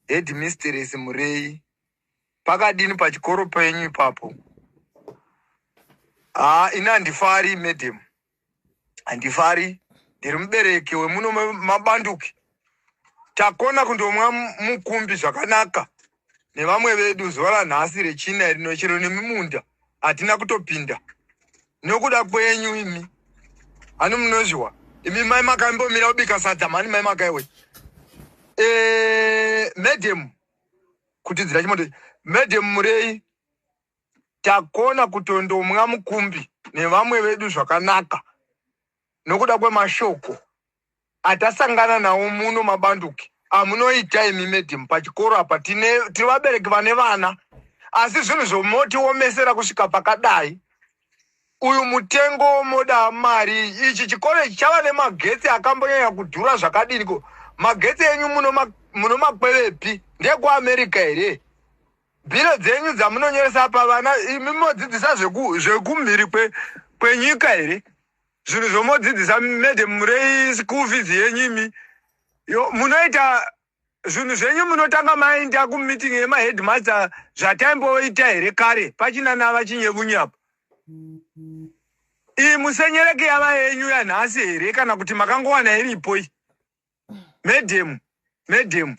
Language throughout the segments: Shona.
Headmistress Mureyi, pakadini pachikoro penyu ipapo? Haa, ini handifari madam, handifari. Ndiri mubereki wemuno mabanduki. Takona kundomwa mukumbi zvakanaka nevamwe vedu zuva ranhasi rechina rino, chero nemumunda hatina kutopinda nokuda kwenyu imi. Hani munozviwa imi mai makaimbomira kubika sadza mhani mai makaiwe. Madam, kutidzira chimoto. Madam Murei, takona kutondomwa mukumbi nevamwe vedu zvakanaka nokuda kwemashoko atasangana nawo muno mabanduki amunoita imi madam pachikoro apa. Tiri vabereki vane vana, asi zvinhu zvomotiomesera kusvika pakadai, uyu mutengo womoda mari. Ichi chikoro ichi chava nemagetsi akambonyanya kudhura zvakadiniko? Magetsi enyu muno makwevepi? NdekuAmerica here? Bhiro dzenyu dzamunonyoresa pavana imi, modzidzisa zvekumhiri kwenyika here? Zvinhu zvomodzidzisa madam Murei, school fees yenyu imi yo munoita zvinhu zvenyu, munotanga maenda kumeeting yemaheadmaster zvataimboita here kare pachina nava chinyevunyapa? Iyi musenyereke yava yenyu yanhasi here, kana kuti makangowana iripo iyi? Madam, madam,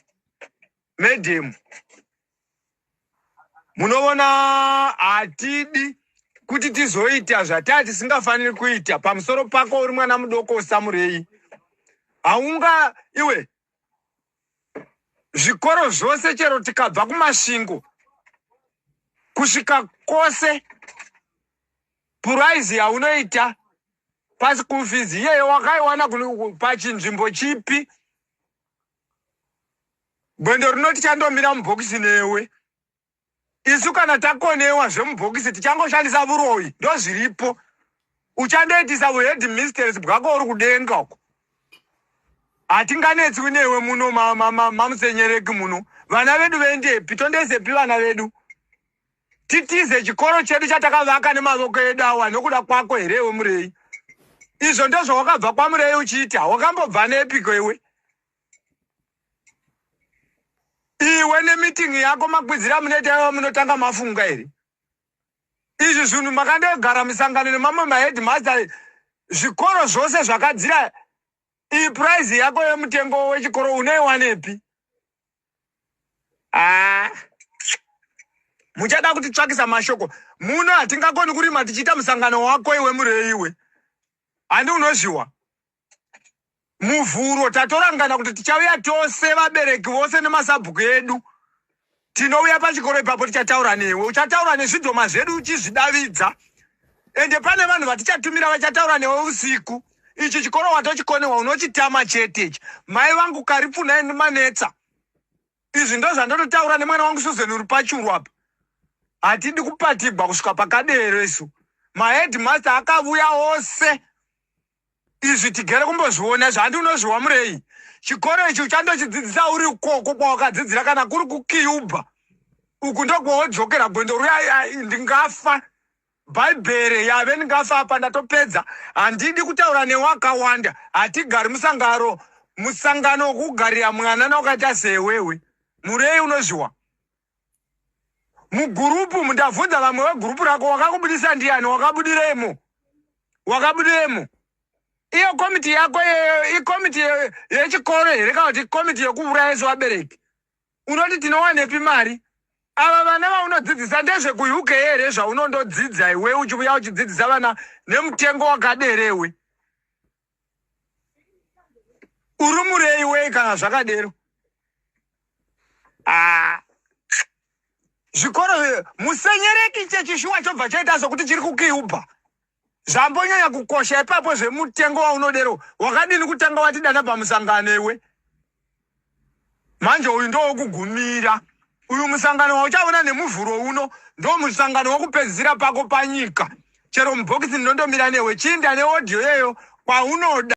madam, munoona hatidi kuti tizoita zvataa tisingafaniri kuita pamusoro pako. Uri mwana mudoko usamurei, haunga iwe zvikoro zvose, chero tikabva kuMasvingo kusvika kwose, price yaunoita paschool fees iyeyo wakaiwana pachinzvimbo chipi? Gwendo rinoti chandomira mubhokisi newe. Isu kana takonewa zvemubhokisi tichangoshandisa vuroyi, ndozviripo. Uchandoitisa vuheadmistress bwako uri kudenga uko. Hatinganetsiwi newe muno mamusenyereki muno. Vana vedu vendepi? Tondesepi vana vedu? Titize chikoro chedu chatakavaka nemavoko edu awa nokuda kwako here iwe Murei? Izvo ndozvawakabva kwaMurei uchiita? Wakambobva nepiko iwe? Iwe nemeeting yako makwidzira munoita iwe, munotanga mafunga here izvi zvinhu? Makandogara misangano nemamwe maheadmaster, zvikoro zvose zvakadzira. Iyi price yako yemutengo wechikoro unoiwanepi? Ah, muchada kutitsvakisa mashoko muno. Hatingakoni kurima tichiita musangano wako iwe Murei iwe. Handi unozviwa, Muvhuro tatorangana kuti tichauya tose, vabereki vose nemasabhuku edu, tinouya pachikoro ipapo. Tichataura newe, uchataura nezvidhoma zvedu uchizvidavidza. Ende pane vanhu vatichatumira vachataura newe usiku. Ichi chikoro watochikonewa, unochitama chete ichi. Mai vangu karipfunai manetsa. Izvi ndo zvandototaura nemwana wangu Susan uri pachuru apa. Hatidi kupatigwa kusvika pakadero isu. Maheadmaster akavuya ose, izvi tigere kumbozviona izvi. Handi unozviwa Murei, chikoro ichi uchandochidzidzisa uri koko kwawakadzidzira, kana kuri kuCuba uku ndokwawodzokera. Gwendo ruya ndingafa, bhaibheri yave ndingafa apa. Ndatopedza, handidi kutaura newakawanda. Hatigari musangano, musangano wekugarira mwana nawakaita sewewe Murei. Unozviwa mugurupu, ndabvunza vamwe vegurupu rako, wakakubudisa ndiani? Wakabudiremo, wakabudiremo. Iyo komiti yako iyoyo ikomiti yechikoro here, kana kuti komiti yekuurayisa vabereki? Unoti tinowanepi mari? Ava vana vaunodzidzisa ndezvekuUK here zvaunondodzidza iwe, uchiuya uchidzidzisa vana nemutengo wakaderewe? Uri Murei wei kana zvakadero? Ah. Zvikoro musenyereki chechishuwa chobva chaita sokuti chiri kuCuba. Zvambonyanya kukosha ipapo zvemutengo waunodero? Wakadini kutanga watidana pamusangano iwe? Manje uyu ndowokugumira uyu musangano wauchaona neMuvhuro uno, ndo musangano wokupedzisira pako panyika. Chero mubhokisi ndinondomira newe. Chiinda neaudio yeyo kwaunoda.